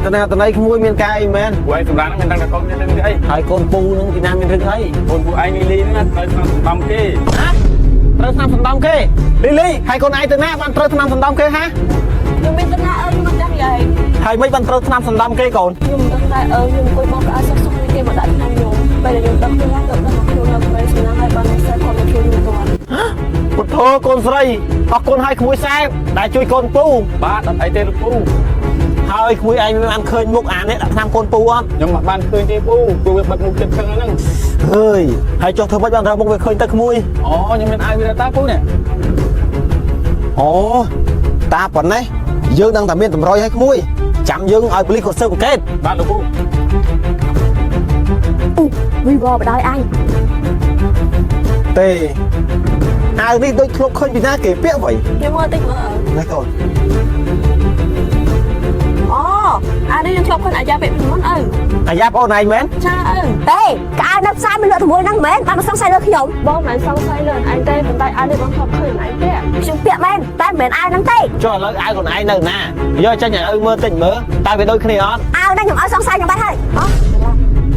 តណាតណៃក្មួយមានការអីមែន ពួកឯងសម្រាប់ហ្នឹងមិនដឹងថាកូនមានរឿងអី ហើយកូនពូនឹងពីណាមានរឿងអី កូនពួកឯងលីលីហ្នឹងត្រូវស្នាមសំដំគេ ហាត្រូវស្នាមសណ្ដំគេលីលីហើយកូនឯងទៅណាបានត្រូវស្នាមសណ្ដំគេហា ខ្ញុំមានតំណាអើខ្ញុំមិនដឹងយាយ ហើយមិនបានត្រូវស្នាមសណ្ដំគេកូន ខ្ញុំមិនដឹងដែរអើខ្ញុំអង្គុយបោកក្អៅសុកសុកនេះគេមកដាក់ឆ្នាំខ្ញុំពេលដែលខ្ញុំដឹងខ្លួនទៅដឹងខ្លួននៅពេលសំណាងហើយបានសេះគាត់មកជួយខ្ញុំទាន់ ពុទ្ធោកូនស្រីអរគុណហើយក្មួយសែបដែលជួយកូនពូ បាទអត់អីទេលោកពូ ហើយក្មួយឯងមិនបានឃើញមុខអានេះដាក់ថ្នាំកូនពូអត់ ខ្ញុំមិនបានឃើញទេពូព្រោះវាបិទមុខចិត្តខឹងហ្នឹង ហើយហើយចុះធ្វើម៉េចបានរកមុខវាឃើញទៅក្មួយ អូខ្ញុំមានអាវវាតាពូនេះ អូតាប៉ុណ្ណេះយើងដឹងតែមានតម្រុយហើយក្មួយចាំយើងឲ្យប៉ូលីសគាត់ស៊ើបអង្កេត បាទលោកពូ វីវបដ ாய் អញ ទេអាវនេះដូចធ្លាប់ឃើញពីណាគេពាក់ໄວ ខ្ញុំមើលតិចមើល ណាកូន អូអានេះខ្ញុំធ្លាប់ឃើញអាយ៉ាពេលពីមុនអើ អាយ៉ាបងអូនឯងមែន ចាអើ ទេកៅនៅផ្សារមានលក់ជាមួយហ្នឹងមែនបានមកសង្ស័យលើខ្ញុំ បងមិនសង្ស័យលើឯងទេប៉ុន្តែអានេះបងធ្លាប់ឃើញឯងទេ ខ្ញុំពាក់មែនតែមិនមែនអាវហ្នឹងទេ ចុះឥឡូវអាវខ្លួនឯងនៅណាយកចេញឲ្យឪមើលតិចមើលតើវាដូចគ្នាអត់ អាវហ្នឹងខ្ញុំឲ្យសង្ស័យខ្ញុំបាត់ហើយ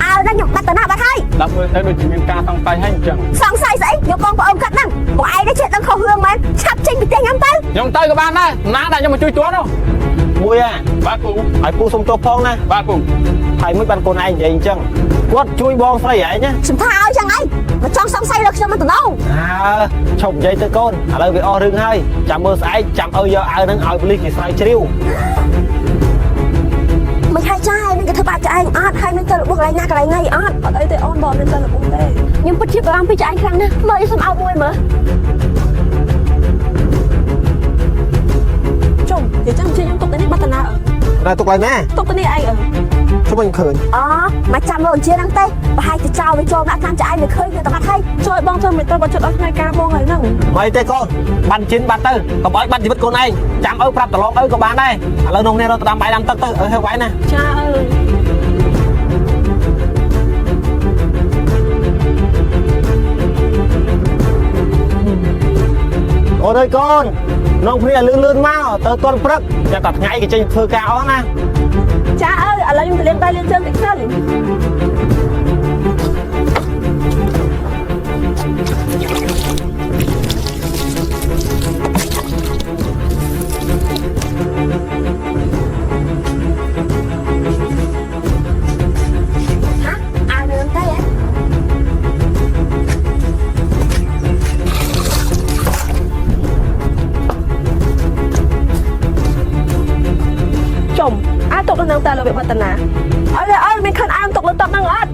អាវហ្នឹងខ្ញុំបាត់ទៅណាបាត់ហើយ ដល់មើលទៅដូចជាមានការសង្ស័យហើយអញ្ចឹង សង្ស័យស្អីខ្ញុំបងប្អូនគាត់ហ្នឹងបងឯងនេះចេះដឹងខុសរឿងមែនឆាប់ចេញពីផ្ទះខ្ញុំទៅ ខ្ញុំទៅក៏បានដែរណាដែលខ្ញុំមកជួយទាន់ មួយអា បាទពូ ឲ្យពូសុំទោសផងណា បាទពូ ហើយមិនបានកូនឯងនិយាយអញ្ចឹងគាត់ជួយបងស្រីឯងណា ខ្ញុំថាឲ្យចឹងឯងមកចង់សង្ស័យលើខ្ញុំមិនតំណង អើឈប់និយាយទៅកូនឥឡូវវាអស់រឿងហើយចាំមើលស្អែកចាំឪយកអាវហ្នឹងឲ្យប៉ូលីសគេស្រាវជ្រាវ មិនហើយចាយនឹងគេធ្វើបាបចាឯងអត់ហើយនឹងទៅរបួសកន្លែងណាកន្លែងណីអត់ អត់អីទេអូនបងមានតែរបួសទេ ខ្ញុំពិតជាបារម្ភពីចាឯងខ្លាំងណាស់មើលខ្ញុំសុំអោបមួយមើល ជុំនិយាយចឹងជាខ្ញុំទុកទៅនេះបាត់តាណាអើ ណាទុកឡើយណា ទុកទៅនេះឯងអើ ជុំមិនឃើញ អូមកចាំមើលអញ្ជាហ្នឹងទេប្រហែលជាចោលវាចូលដាក់តាមចាឯងវាឃើញវាទៅបាត់ហើយ ជួយបងធ្វើមិនទៅបើចិត្តដល់ថ្ងៃការបងហើយហ្នឹង មិនទេកូនបាន់ជីនបាត់ទៅកុំឲ្យបាត់ជីវិតកូនឯងចាំឪប្រាប់ប្រឡងឪក៏បានដែរឥឡូវនងនេះរត់ទៅដាំបាយដាំទឹកទៅឪហៅវាយណា ចាអើ អូនអើយកូននងគ្នាលឿនលឿនមកទៅទាន់ព្រឹកចាំតែថ្ងៃគេចេញធ្វើការអស់ណា ចាអើឥឡូវខ្ញុំទៅលាងដៃលាងជើងតិចសិន ហាអាវនឹងទេហ៎ ជុំអាទុកនៅនឹងតែលើវាបាត់តាណាអើអើមានខិនអាទុកលើតុហ្នឹងអត់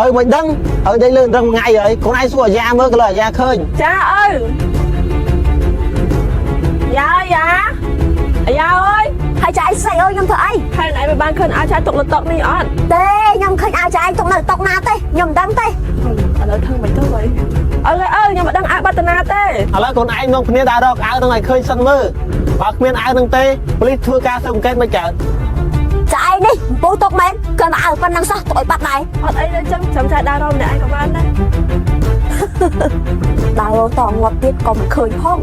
ឪមិនដឹងឪដេកលឿនរឹងថ្ងៃហើយកូនឯងសួរអាយ៉ាមើលក៏លើអាយ៉ាឃើញ ចាអើយ៉ាយ៉ាអាយ៉ាអើយ ហើយចាឯងស្អីអើយខ្ញុំធ្វើអី ហើយណៃមិនបានខិនអាចាទុកលើតុនេះអត់ ទេខ្ញុំឃើញអាវចាឯងទុកនៅតុកណាទេខ្ញុំមិនដឹងទេ ឥឡូវធ្វើមិនទៅហើយអើអើខ្ញុំមិនដឹងអាបាត់តាណាទេ ឥឡូវកូនឯងនងគ្នាដើររកអាវនឹងឲ្យឃើញសិនមើលបើគ្មានអាវនឹងទេប៉ូលីសធ្វើការស៊ើបអង្កេតមិនកើត ចាឯងនេះកំពូលទុកមែនគ្រាន់តែអាវប៉ុណ្ណឹងសោះទុកឲ្យបាត់ដែរ អត់អីទេចឹងចាំចាដើររកម្នាក់ឯងក៏បានដែរ ដើរតងាប់ទៀតក៏មិនឃើញផង